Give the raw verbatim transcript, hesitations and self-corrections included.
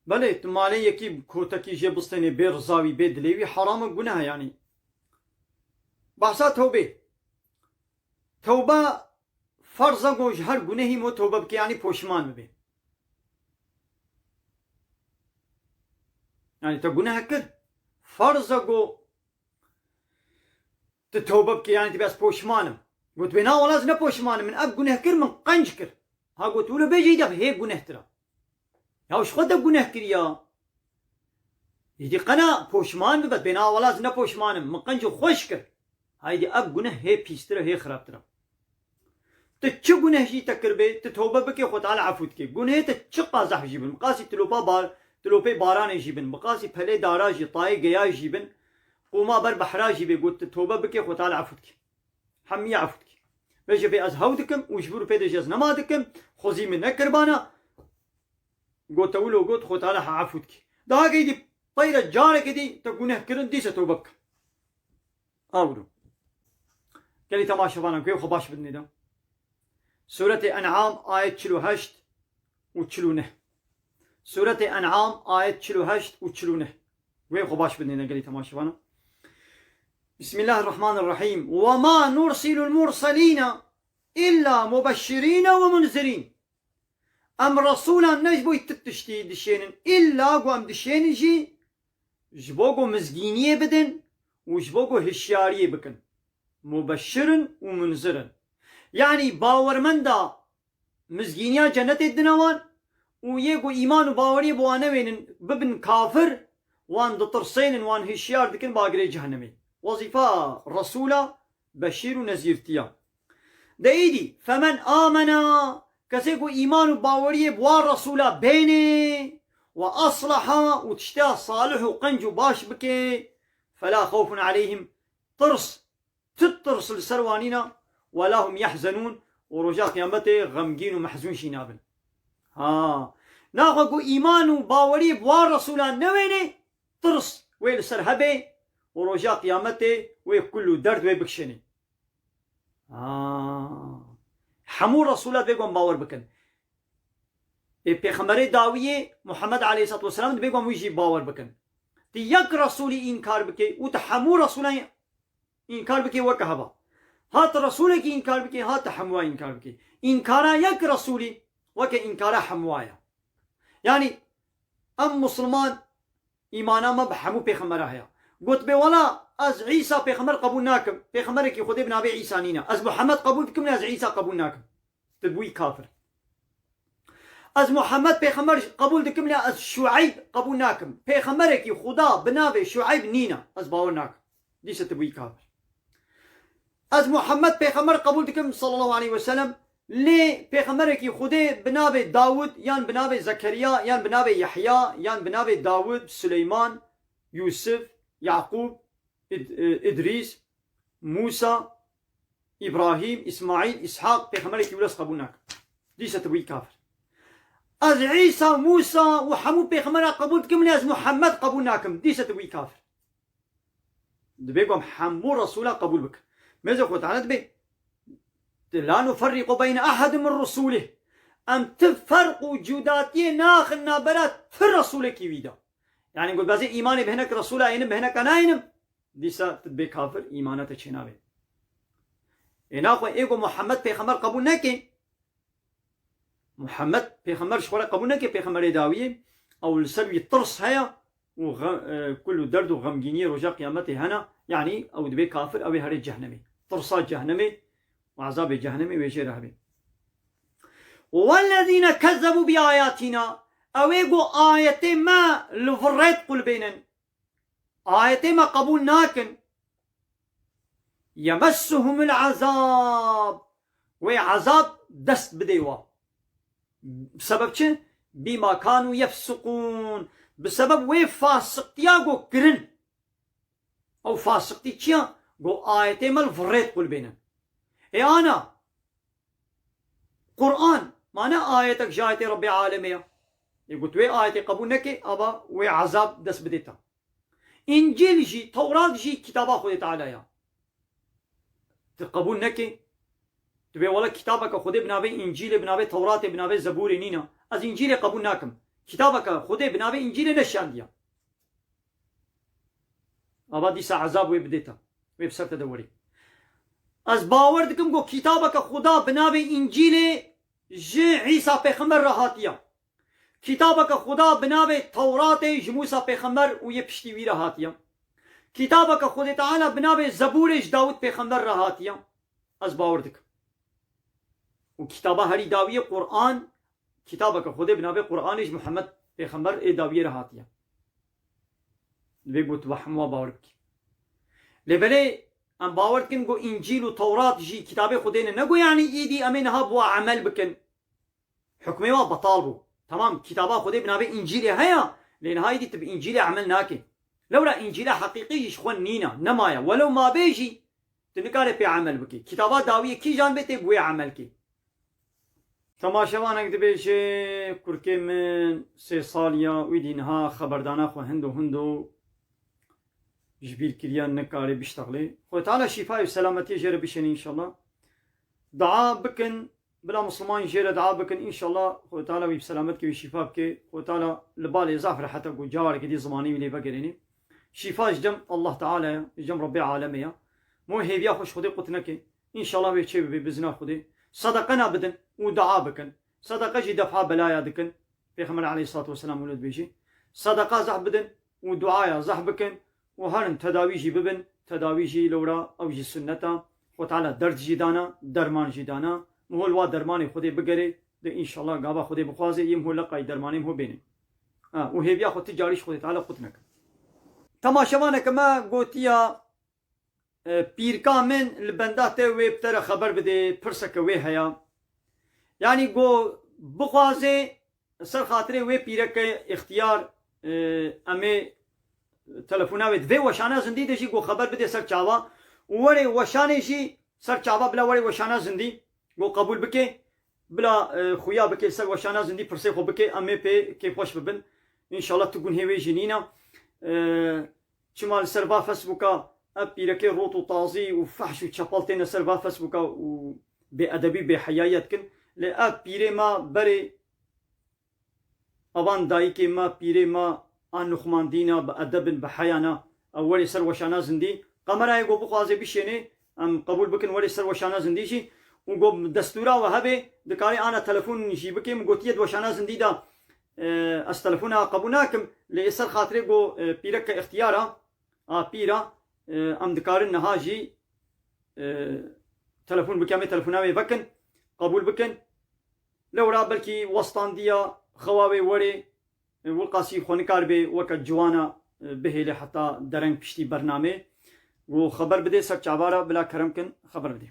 Belê, tu malê yekî kotekî jê bistênê bê riza wî, bê dilê wî, heram e, guneh e yanî. Behsa tewbê. Tewbe ferz e ku ji her gunehî mo tewbe bike, yanî poşman bibe. Yanî te guneh kir, ferz e ku tu tewbe bike, yanî tu bê ez poşman im. Got bê na wela ez ne poşman im, min ev guneh kir, min qenc kir. Ha got wilo bêjî de hê gunehtir e. Ya ji xwe te guneh kiriya. Îdî qena poşman bibe, bê na wela ez ne poşman im, min qenc û xweş kir. Haydî ev guneh hê pîstir e, hê xirabtir e. Tu çi guneh jî te kiribê, tu tewbe bikê, Xwe Teala efû dikê. Gunehê te çiqas zehf jî bin, bi qasî tu lopa bar, tu lopê baranê jî bin, bi qasî pelê dara jî, tayê geya jî bin, qûma ber behra jî bê, got tu tewbe bikê, Xwe Teala efû dikê. Hemiya efû dikê. Bêje bê ez hew dikim û ji vir û pê de jî ez nema dikim, xwezî min nekiribana, got te wilo got, Xwe Teala ha efû dikê. Daha gey dî peyre carekê dî te guneh kirin, dîse tewbe bike. Awro. Gelî temaşevana, guhê xwe baş bidinê de. Sûretê En'am, ayet çil û heşt û çil û neh. Sûretê En'am, ayet çil û heşt û çil û neh. Guhê xwe baş bidinê de, gelî temaşevana. Bismillahirrahmanirrahîm. Ve ma nursilul murselîne illa mubeşşirîne ve munzirîn. Em resûlan ne ji bo tu tiştî dişênin, îlla ku em dişênin jî ji bo ku mizgîniyê bidin û ji bo ku hişyariyê bikin. Mubeşşir in û munzir in. Yanî bawermenda mizgîniya cenetê didine wan û yê ku îman û baweriyê bi wan newênin, bibin kafir, wan ditirsênin, wan hişyar dikin bi agirê cehennemê. Wezîfa resûla beşîr û nezîrtiya. De îdî, femen amena, kesê ku îman û baweriyê bi wa resûla bênê, we asleha û tişteya salih û qenc û baş bikê, fela xewfun aleyhim, tirs, tu tirs li ser wan nîne, wela hum yehzenûn, û roja qiyametê xemgîn û mehzûn jî nabin. Ha, naxwe ku îman û baweriyê bi wa resûla newênê, tirs wê li ser hebe û roja qiyametê wê kul û derd wê bikişênê. Aa. Hemû resûla divê ku em bawer bikin. Ê pêxemberê dawiyê Muhammed aleyhissalatu vesselam divê ku em wî jî bawer bikin. Tu yek resûlî înkar bikê û tu hemû resûlan înkar bikê weke heva. Ha tu resûlekî înkar bikê, ha tu hemûa înkar bikê. Înkara yek resûlî weke înkara hemûa ye. Yanî em musulman, îmana me bi hemû pêxembera heye. Gotibê, wela ez Îsa pêxember qebûl nakim. Pêxemberekî Xwedê bi navê Îsa nîne. Ez Muhammed qebûl dikim, lê ez Îsa qebûl nakim. Tu bûyî kafir. Ez Muhammed pêxember qebûl dikim, lê ez Şueyb qebûl nakim. Pêxemberekî Xuda bi navê Şueyb nîne. Ez bawer nakim. Dîse tu bûyî kafir. Ez Muhammed pêxember qebûl dikim, sallallahu aleyhi ve sellem, lê pêxemberekî Xwedê bi navê Dawud, yan bi navê Zekeriya, yan bi navê Yehya, yan bi navê Dawud, Suleyman, Yûsif, Yaqûb, Îd-, e, Îdrîs, Mûsa, Îbrahîm, Îsmaîl, Îshaq, pêxemberekî wilo ez qebûl nakim. Dîse tu bûyî kafir. Ez Îsa, Mûsa û hemû pêxembera qebûl dikim, lê ez Muhammed qebûl nakim. Dîse tu bûyî kafir. Dibê ku em hemû resûla qebûl bikin. Mêze Xwe Teala dibê, "La nuferriqu beyne ehedin min rusûlih." Em ti ferq û cudatiyê naxin nabera ti resûlekî wî de. Yanî got, "Bezê îmanê bi hinek resûla ênim, bi hineka nayênim." Dîsa tu dibê kafir, îmana te çênabê. Ê naxwe ê ku Muhammed pêxember qebûl neke, Muhammed pêxember ji xwe re qebûl neke, pêxemberê dawiyê, ew li ser wî tirs heye û xe-, e, kul û derd û xemgîniyê roja qiyametê hene, yanî ew dibê kafir, ew ê herê cehnemê. Tirsa cehnemê û ezabê cehnemê wê jê re hebe. Wellezîne kezzebû bi ayatîna, ew ê ku ayetê me li virê diqulbênin. Ayetê me qebûl nakin. Yemessuhumul azab. Wê azab dest bidê wa. Bi sebeb çi? Bîma kanu yefsiqûn. Bi sebeb wê fasiqtiya ku kirin. Ew fasiqtî çi ya? Ku ayetê me li virê diqulbênin. Ê ana, Quran, ma ne ayetek ji ayetê Rebbê alemê ya. Ê got wê ayetê qebûl neke, ava wê ezab dest bidê te. Încîl jî, Tewrat jî kitaba Xwedê Teala ya. Tu qebûl neke, tu bê wele kitabeke Xwedê bi navê Încîlê, bi navê Tewratê, bi navê Zebûrê nîne. Ez Încîlê qebûl nakim. Kitabeke Xwedê bi navê Încîlê neşandiya. Ava dîsa ezab wê bidê te. Wê bi ser te de werê. Ez bawer dikim ku kitabeke Xuda bi navê Încîlê ji Îsa Pêxember re hatiye. Kitabeke Xuda bi navê Tewratê ji Mûsa Pêxember û yê piştî wî re hatiye. Kitabeke Xwedê Teala bi navê Zebûrê ji Dawid Pêxember re hatiye. Ez bawer dikim. Û kitaba herî dawiyê Quran, kitabeke Xwedê bi navê Quranê ji Muhammed Pêxember ê dawiyê re hatiye. Divê ku tu bi hemû bawer bikî. Lê belê em bawer dikin ku Încîl û Tewrat jî kitabê Xwedê ne. Ne ku yanî îdî em ê niha bi wa emel bikin. Hukmê wa betal bû. Tamam, kitaba Xwedê bi navê Încîlê heye, lê niha îdî tu bi Încîlê emel nakê. Lewra Încîla heqîqî jî ji xwe nîne, nemaye. Welew mabê jî, tu nikarê pê emel bikî. Kitaba dawiyê kîjan bê tê bi wê emel kê. Temaşevanek dibêje, kurkê min sê sal ya, wî dî niha xeberdana xwe hindo hindo ji bîr kiriye, nikarê biştexlê. Xwedê Teala şîfa û selametiyê jê re bişêne înşallah. Dua bikin, bila Misliman jê re dua bikin, înşallah Xwedê Teala wî bi selamet ke, wî şîfa bike. Xwedê Teala li balê zaf rehete ku carekê dî zimanê wî lê vegerêne. Şîfa ji cem Allah Teala ye, ji cem Rebbê alemê ye. Mo hêviya xwe ji Xwedê qut neke. Înşallah wê çê bibe bi izna Xwedê. Sedeqe ne bidin û dua bikin. Sedeqe jî defha belaya dikin. Pêxember aleyhissalatu vesselam wilo dibêje. Sedeqa zehf bidin û duaya zehf bikin û herin tedawî jî bibin. Tedawî jî lewra ew jî sunneta. Xwe Teala derd jî dana, derman jî dana. Mihol wa dermanê Xwedê bigerê, de înşallah gava Xwedê bixwaze, yê mihol leqayî dermanê miho bêne. Ha, û hêviya xwe ti carî ji Xwedê Teala qut neke. Temaşevaneke me gotiya, e, pîrka min li benda te wê bi te re xeber bidê, pirseke wê heya. Yanî go bixwaze ser xatirê wê pîreke îxtiyar, e, em ê telefona wê di vê weşana zindî de jî go xeber bidê ser çava û werê weşanê jî ser çava bila werê weşana zindî go qebûl bike, bila, e, xuya bike ser weşana zindî pirsê xwe bike, em ê pê kêfxweş bibin. Înşallah tu gunhê wê jî nîne. E, çima li ser va Facebooka ev pîrekê rot û tazî û fehş û çepal têne ser va Facebooka û bêedebî bêheyayî dikin. Lê ev pîrê me berê evan dayikê me, pîrê me a nuxmandîna bi edeb in, bi heya ne. Ew werê ser weşana zindî. Qemerayê go bixwaze bişênê, em qebûl bikin werê ser weşana zindî jî. Û go destûra we hebe, dikarê ana telefon jî bikê. Min gotiye di weşana zindî de, e, ez telefona qebûl nakim. Lê ê ser xatirê go, e, pîreke îxtiyar a, a pîr a, e, em dikarin niha jî, e, telefon bikin, em ê telefona wê vekin, qebûl bikin. Lewra belkî westandiya xewa wê werê, e, wilqasî xwe nikaribe weke ciwana, e, bihêle heta dereng piştî bernamê. Û xeber bidê ser çava re, bila kerem kin xeber bidê.